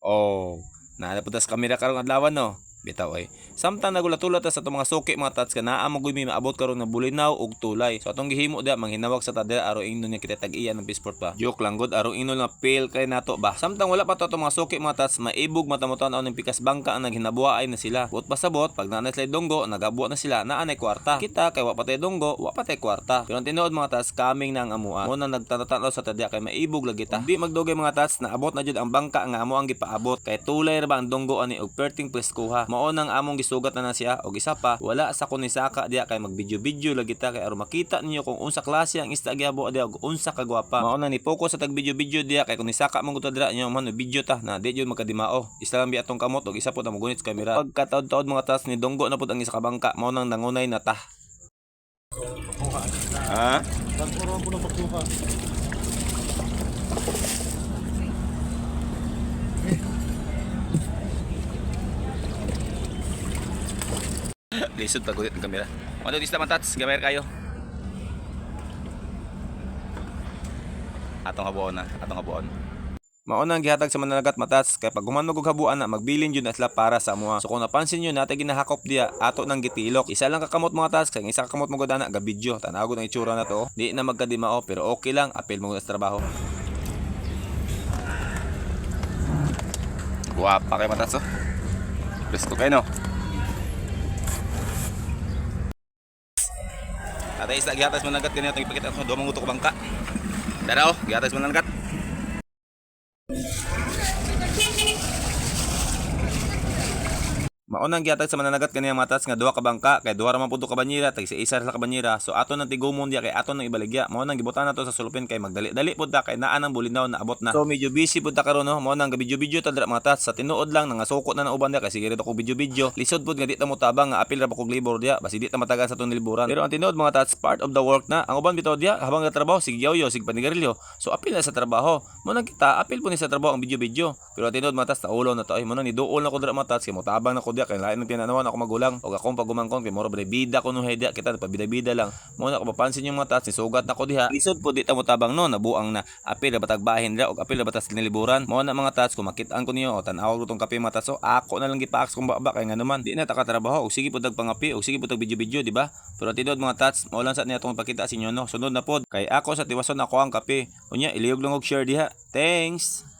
Oh, naa na pud tas kamera karong adlaw, no. Bitaw ay. Samtang nagulat-ulat ta sa atong mga suki, mga tats, ka naa mo mi maabot karon nga bulinaw og tulay. So atong gihimo diha, manghinawag sa ta diha aron ingnon niya kita tag-iya ng passport pa. Joke lang gud, aron ingnon nga fail kay nato ba. Samtang wala pa to atong mga suki, mga tats, maibog matamutan ng pikas bangka ang naghinabuha ay na sila. Buot pasabot, pag naa na sila dunggo, nagabuhat na sila, naa nay kwarta. Kita kay wa pa tay dunggo, wa pa tay kwarta. Pero ang tinuod, mga tats, kaming na ang amua. Mo na nagtatanaw sa tadya kay maibog lagi ta. Di magdugay, mga tats, naabot na jud ang bangka nga amo ang gipaabot. Kay tulay ra ba ang dunggo ani og perting preskuha. Mao nang among gisugat na na siya og isa pa, wala sa ko ni saka diya kay magbidyo-video lagi ta kay aron makita ninyo kung unsa klase ang isda gihabo diya og unsa ka gwapa. Mao nang ni focus sa tag video-video diya kay kung nisaka man gud ta dira nyo man video ta na di jud magkadimao. Isa lang biya atong kamot og isa pod ang mogunit sa kamera. Pagkataod-taod, mga tats, ni dunggo na pod ang isa ka bangka, mao nang nangunay na ta. Ha? Pagpuro mo na pagkuha. Lisod pag ng kamera. Ano isda man, tats, gamay kayo. Atong habuon na, atong habuon. Mao nang gihatag sa mananagat, matats, kay pag human og habuan na magbilin jud na sila para sa amoa. So kung napansin niyo natin ginahakop diya, ato nang gitilok. Isa lang kakamot, mga tats, kay ang isa ka kamot mo gud ana ga video. Tan-aw gud ang itsura na to. Di na magkadimao pero okay lang, apil mo sa trabaho. Guwapa kay matats oh. Presko kay no. Tatay isda gihatag sa mananagat kaniya itong ipakita ko duha man ka bangka. Dara oh, gihatag sa mananagat. Mao nang gihatag sa mananagat kaniya, mga tats, nga duha ka bangka kay duha ra man pud ka banyera, tag isa ra sa kabanyera. So ato nang tigumon diya kay ato nang ibaligya. Mao nang gibutan nato sa sulupin kay magdali-dali pud ta kay naa nang bulinaw na abot na. So medyo busy pud ta karon no. Mao nang video-video ta dira, mga tats. Sa tinuod lang nangasuko na ng uban diya kay sige ra ko video-video. Lisod pud nga di ta mo tabang nga apil ra ba kog libor diya basi di ta matagan sa atong niliburan. Pero ang tinuod, mga tats, part of the work na. Ang uban bitaw diya habang gatrabaho sige yawyo, sige panigarilyo. So apil na sa trabaho. Mo nang kita apil po ni sa trabaho ang video-video. Pero ang tinuod, mga tats, naulo na to ay mo nang niduol na ko dira, mga tats, kay motabang na ko diya kay lain ng tinanawan ako magulang og akong pagumangkon kay mura ba bida ko nuhay diya, kita pabida-bida lang. Mo na kung mapansin yung mga tats, nisugat na ko diha. Lisod po di ta motabang no, nabuang na apil ra batag bahin dira og apil ra batas niliburan. Mo na, mga tats, kung makit-an ko niyo o tan-awag ko tong kape, mga tats, so ako na lang gipaaks kung baba kay ngano man di na ta katrabaho og sige pud pangapi og sige pud video-video, di ba? Pero tinuod, mga tats, mao lang sa niya atong ipakita sa inyo no. Sunod na pod kay ako sa tiwason ako ang kape. Unya iliyog lang og share diha. Thanks.